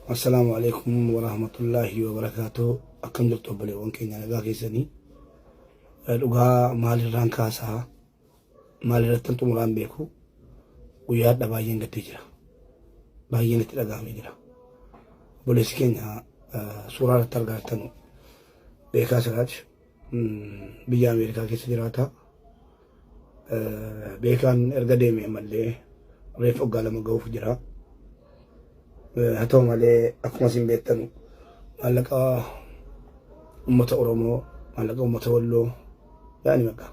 Assalaamu alaikum warahmatullaahi wabarakaatuh. Akkam jirtu obboleewwan keenya, nagaa keessanii? Dhugaa maalirraan kaasaa, maalirrattan xumuraan beeku. Guyyaa hadha baay'een gaddee jira. Baay'een itti dhaga'amee jira. Obboleessi keenya suuraa irratti argaa jirtanu Beekaa Siraaj biyya Ameerikaa keessa jiraata. Beekaan erga deeme ammallee reef waggaa 2 ga'uuf jira. Haa ta'u malee, akkuma isin beektanu maallaqa uummata Oromoo, maallaqa uummata Walloo, yaani maqaa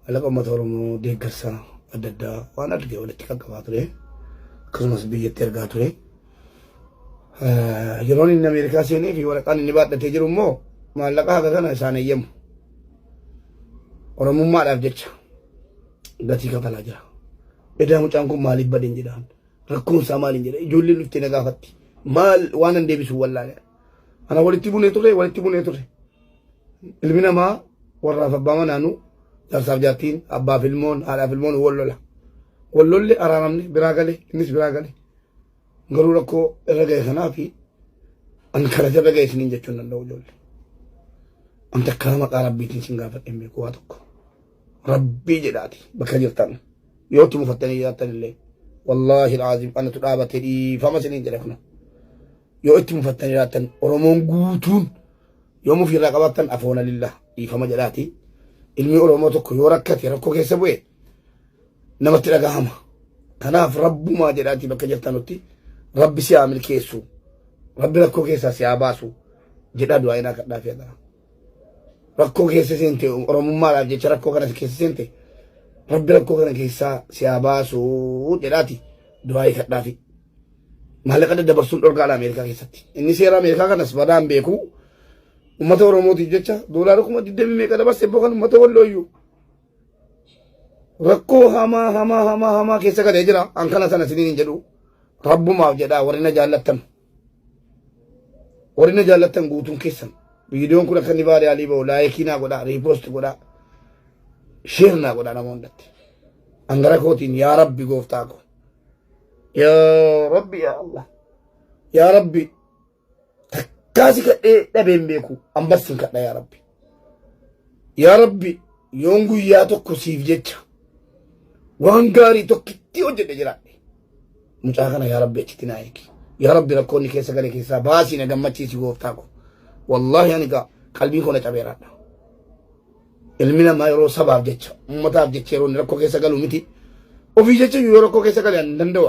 maallaqa uummata Oromoo deeggarsa adda addaa waan arge walitti qaqqabaa ture. Akkasumas biyyatti ergaa ture. Yeroon inni Ameerikaa seenee fi waraqaan inni baadhatee jiru immoo maallaqa haga kana isaan eeyyamu. Oromummaadhaaf jecha gatii kafalaa jira. Edaa mucaan kun maaliif badeen jedhaan, rakkoon isaa maaliin jedha, ijoolleen dhuftee na gaafatti. Maal waan an deebisu wallaalee. Ana walitti bunee ture, walitti bunee ture. Ilmi namaa warraaf abbaa manaanuu, jaarsaaf jaartiin, abbaaf ilmoon, haadhaaf ilmoon wal lola. Wal lolle, araaramne, biraa gale, innis biraa gale. Garuu rakkoo irra ga'e kanaa fi an kana irra ga'e isiniin jechuun danda'u ijoollee. An takkaa maqaa rabbiitiin sin gaafadhe hin beeku waa tokko. Rabbii jedhaati bakka jirtan yoo itti mufattanii jiraattan illee, wallaahi al'aazim, anatu dhaabatee dhiifama isiniin jedhe. Kana yoo itti mufattanii jiraattan, Oromoon guutuun yoo mufii irraa qabaattan, afoona lillah, dhiifama jedhaati. Ilmi Oromoo tokko yoo rakkate, rakkoo keessa bu'e, namatti dhagahama. Kanaaf rabbumaa jedhaati bakka jirtanutti rabbi si haa milkeessu, rabbi rakkoo keessaa si haa baasu jedhaa du'aa inaa kadhaa fi adara. Rakkoo keessa seente, Oromummaadhaaf jecha rakkoo kana keessa seente, rabbi rakkoo kana keessaa si haa baasu jedhaati du'aa kadhaa fi. Maallaqa daddabarsuun dhorkaadha Ameerikaa keessatti. Inni seera Ameerikaa kanas badaan beeku, uummata Oromootiif jecha doolaara 20,000 meeqa dabarse boo kan uummata Wallooyyuu. Rakkoo hamaa hamaa hamaa hamaa keessa galee jira. An kana sana isiniin hin jedhu. Rabbumaaf jedhaa, warri na jaallattan. Warri na jaallattan guutuun keessan. Viidiyoon kun akka inni viral ba'u like naa godhaa, repost godhaa, share naa godhaa nama hundatti. An gara kootiin, yaa Rabbi gooftaa koo. Yaa Rabbi, yaa Allah. Yaa Rabbi, takkaa si kadhee dhabeen beeku, ambas sin kadha, yaa Rabbi. Yaa Rabbi, yoon guyyaa tokko siif jecha waan gaarii tokkitti hojjedhe jiraadhe. Mucaa kana, yaa Rabbi, achitti naa eegi. Yaa Rabbi, rakkoonni keessa gale keessaa baasii na gammachiisi gooftaa ko. Wallaahi ani gaa qalbiin koo na cabeeraadha. Ilmi namaa yeroo sabaaf jecha, uummataaf jecha yeroo inni rakkoo keessa galu miti. Ofii jecha yoo rakkoo keessa gale hin danda'u.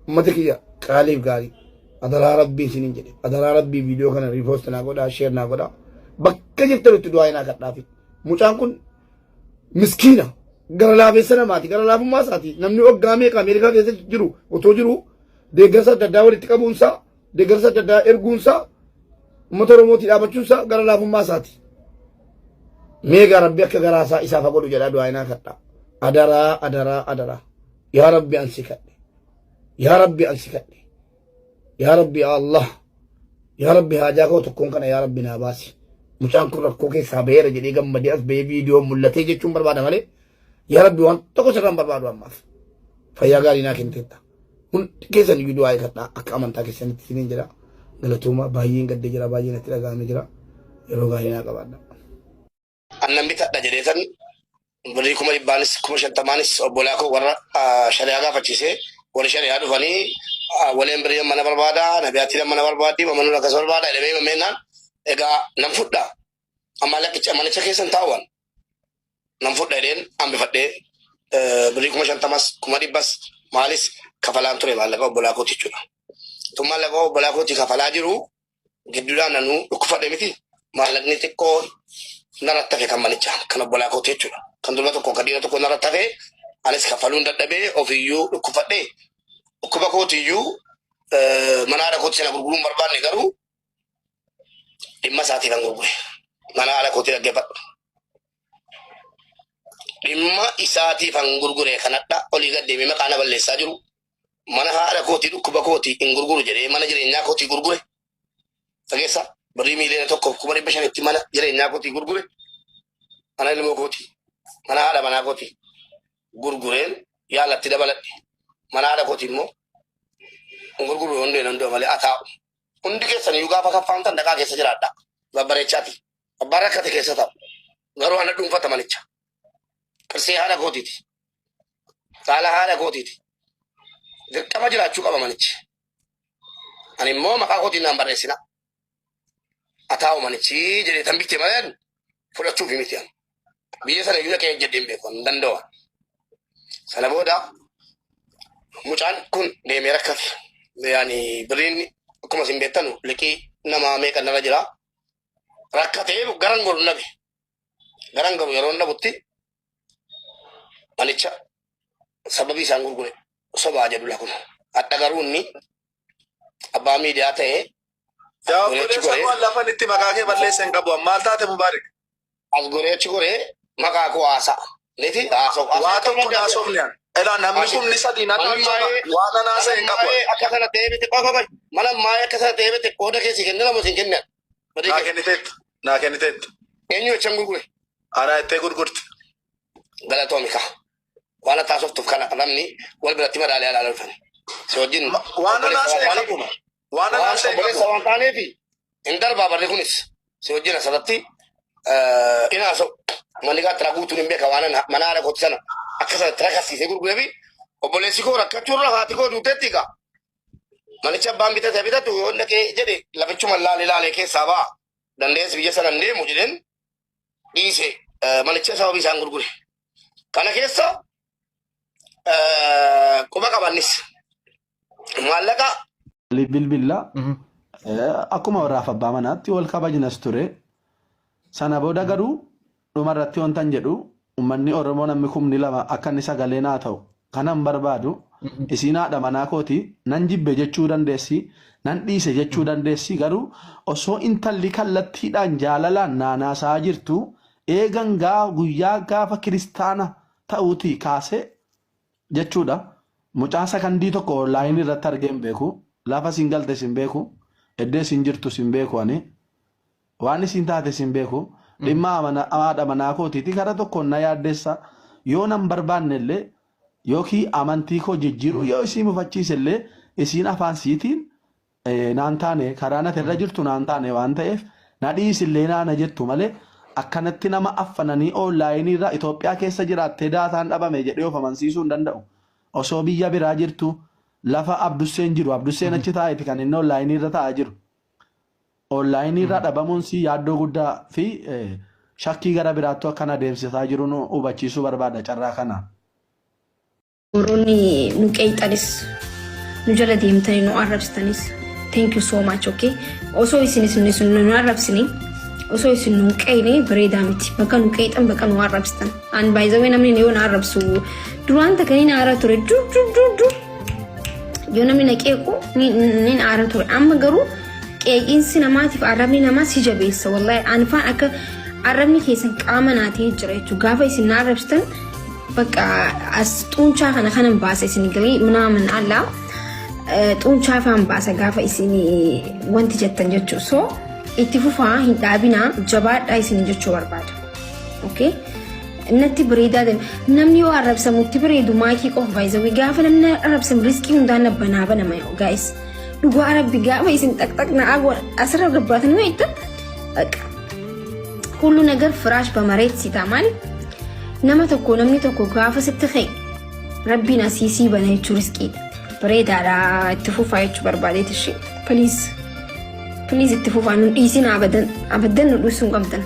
Uummata kiyya qaaliif gaarii. Adaraa Rabbii isiniin jedhe. Adaraa Rabbii, viidiyoo kana repost naa godhaa, share naa godhaa. Bakka jirtanitti du'aa naa kadhaafi. Mucaan kun miskiina. Gara laafessa namaati. Gara laafummaa isaati. Namni waggaa meeqa Ameerikaa keessa jiru otoo jiru deeggarsa adda addaa walitti qabuunsaa, deeggarsa adda addaa erguunsaa, uummata Oromootii dhaabachuunsaa gara laafummaa isaati. Meegaa Rabbi akka garaa isaa isaaf haa godhu jedhaa du'aa naa kadhaa. Adaraa, adaraa, adaraa. Yaa Rabbi, an si kadhe. Yaa Rabbi, an si kadhe. Yaa Rabbi, yaa Allah. Yaa Rabbi, haajaa koo tokkoon kana, yaa Rabbi, naa baasi. Mucaan kun rakkoo keessaa baheera jedhee gammadee as bahee viidiyoo mul'atee jechuun barbaada malee, yaa Rabbi, waan tokko sirraan barbaadu ammaaf. Fayyaa gaarii naa kenteetta. Hundi keessan iyyuu du'aa eegadhaa akka amantaa keessanitti isiniin jedha. Galatooma, baay'een gaddee jira, baay'een natti dhaga'amee jira. Yeroo gaarii naa qabaadha. Annan bitadha jedhee tan birrii 100,000nis 50,000nis obbolaa koo warra shari'aa gaafachiisee, warri shari'aa dhufanii waleen birrii mana barbaada, nabiyaatti mana barbaaddi, mamanuun akkas barbaada jedhamee himameenaan, egaa nan fudha, amma lakkicha manicha keessan taa'uwan nan fudha jedheen hambifadhee birrii 50,000s 100,000s maalis kafalaan ture maallaqa obbolaa kooti jechuudha. Tun maallaqa obbolaa kooti kafalaa jiru gidduudhaan nanuu dhukkufadhe miti, maallaqni xiqqoo narratti hafe kan manichaa kan obbolaa kooti jechuudha. Kan durba tokko, kan dhiira tokko narratti hafe, anis kafaluun dadhabee ofiyyuu dhukkufadhe, dhukkuba kootiyyuu mana haadha kooti sana gurguruun barbaanne, garuu dhimma isaatiif kan gurgure. Mana haadha kootii, dhaggeeffadhu. Dhimma isaatiif kan gurgure kanadha, olii gad deemee maqaa na balleessaa jiru. Mana haadha kootii dhukkuba kootii hin gurguru jedhee mana jireenyaa kootii gurgure. Dhageessa, birrii 1,500,000tti mana jireenyaa kootii gurgure. Mana ilmoo kootii, mana haadha manaa kootii gurgureen yaalatti dabaladhe. Mana haadha kootii immoo Gurguru hundi nan du'a malee ataa'u. Hundi keessan iyyuu gaafa kaffaamtan dhaqaa keessa jiraadha. Babbareechaati. Abbaan rakkate keessa ta'u. Garuu ana dhuunfata manicha. Qirsee haadha kootiiti. Saala haadha kootiiti. Dirqama jiraachuu qaba manichi. Ani immoo maqaa kootiin naan barreessina. Ataa'u manichi jedhee tan bitte malee fudhachuuf miti ani. Biyya sana iyyuu dhaqee hojjedhee hin beeku hin danda'u. Sana booda mucaan kun deemee rakkate. Yaani birriin akkuma isin beektanu liqii nama meeqa narra jira. Rakkatee garan goru nabe. Garan goru yeroo nabutti manicha sababii isaan gurgure sobaa jedhu lakun. Adda garuu inni abbaa miidiyaa ta'ee Yaa as goree achi obboleessa goree koo, lafan itti maqaa kee balleessa hin qabu. Maal taate, Mubaarik? As goree achi goree maqaa koo haasa'a. Niti haasa'u. Waa tokko naasofne an. Elaa namni kumni sadii na Mana taa'u maayee waan an haasa'e mana hin qabu. maayee akka kana ta'ee miti qofa qofa. Mana maayee akka sana ta'ee miti qooda keessi kennina moo siin kennan? Badii Naa kee. kenniteetta. Naa kenniteetta. Eenyu jechaan gurgure? Anaa ittee gurgurte. Galatoomi kaa. Waan ati haasoftuuf kana namni wal biratti madaalee alaa dhufan. Si wajjin Waan an obboleessa haasa'e waan hin taaneef qabu. Waan an waan haasa'e hin obboleessa qabu. waan taaneef hin darbaa barri kunis si wajjin asirratti in haasa'u. Manni gaa guutuun hin beeka waan mana haadha kooti sana akka sanatti rakkasiisee gurguree fi obboleessi koo rakkachuurra haati koo duuteetti gaa. Manicha abbaan bitate bitatu yoo dhaqee jedhe lafichuma laalee laalee keessaa ba'a. Dandeessi biyya sana hin deemu jedheen dhiise manicha sababii isaan gurgure. Kana keessa quba qabannis maallaqa Bilbilla akkuma warraaf abbaa manaatti wal kabajnas ture. Sana booda garuu dhumarratti wantan jedhu, uummanni Oromoo namni 2,000 akka inni sagalee naa ta'u kanan barbaadu, isiin haadha manaa kooti nan jibbe jechuu dandeessi, nan dhiise jechuu dandeessi, garuu osoo intalli kallattiidhaan jaalalaan naanaasaa jirtu eegan gaa guyyaa gaafa kiristaana ta'uutii kaasee jechuudha. Mucaa sakandii tokko onlaayinii irratti argee hin beeku. Lafa isin galte sin beeku. Iddoo isin jirtu sin beeku ani. Waan isin taate sin beeku. Dhimma haadha manaa kootiiti kara tokkoon na yaaddessa. Yoo nan barbaanne illee yookiin amantii koo jijjiiru yoo isii mufachiise illee, isiin afaan siitiin naan taane, karaa nati irra jirtu naan taane waan ta'eef na dhiisillee naana jettu malee, akkanatti nama affananii onlaayinii irraa Itoophiyaa keessa jiraattee daataan dhabame jedhee of amansiisuu hin danda'u. Osoo biyya biraa jirtu, lafa Abdusseen jiru, Abdusseen achi taa'eeti kan inni onlaayinii irra taa'aa jiru. Onlaayinii irraa dhabamuun si yaaddoo guddaa fi shakkii gara biraattu akkan adeemsisaa jiru nu hubachiisuu barbaada carraa kanaan. Warroonni nu qeeyxanis, nu jala deemtanii nu arrabsitanis, thank you so much. Okay, osoo isin isin nu arrabsine, osoo isin nu qeeyne bareedaa miti. Bakka nu qeeyxan, bakka nu arrabsitan. An by the way, namni yoo na arrabsu duraan takka ni aara ture. Dur dur dur dur yoo namni na qeequ ni aara ture. Amma garuu qeeqiinsi namaatiif arrabni namaa si jabeessa. Wallahi ani faan akka arrabni keessan qaama naa ta'ee jira jechuudha. Gaafa isin na arrabsitan bakka as xuunchaa kana kanan baasa isin galee minaamin allaa xuunchaa faan baasa gaafa isin wanti jettan jechuudha. So itti fufaa, hin dhaabinaa, jabaadhaa isin jechuu barbaada. Okay? Natti bareedaa deema. Namni yoo arrabsamu itti bareedu maakii qofa baay'isawii gaafa namni arrabsamu riskii hundaan na banaa banama guys. Dhugaa Rabbi, gaafa isin xaqxaq na asirra gabbaatan yoo jettan በቃ ሁሉ ነገር ፍራሽ በመሬት ሲታ ማለት nama tokko namni tokko gaafa sitti ka'e Rabbiin asii sii bana jechuu, riskiidha. Bareedaadha, itti fufaa jechuu barbaadeet ishee. Please please, itti fufaa, nu dhiisin abadan abadan, nu dhiisuu hin qabdan.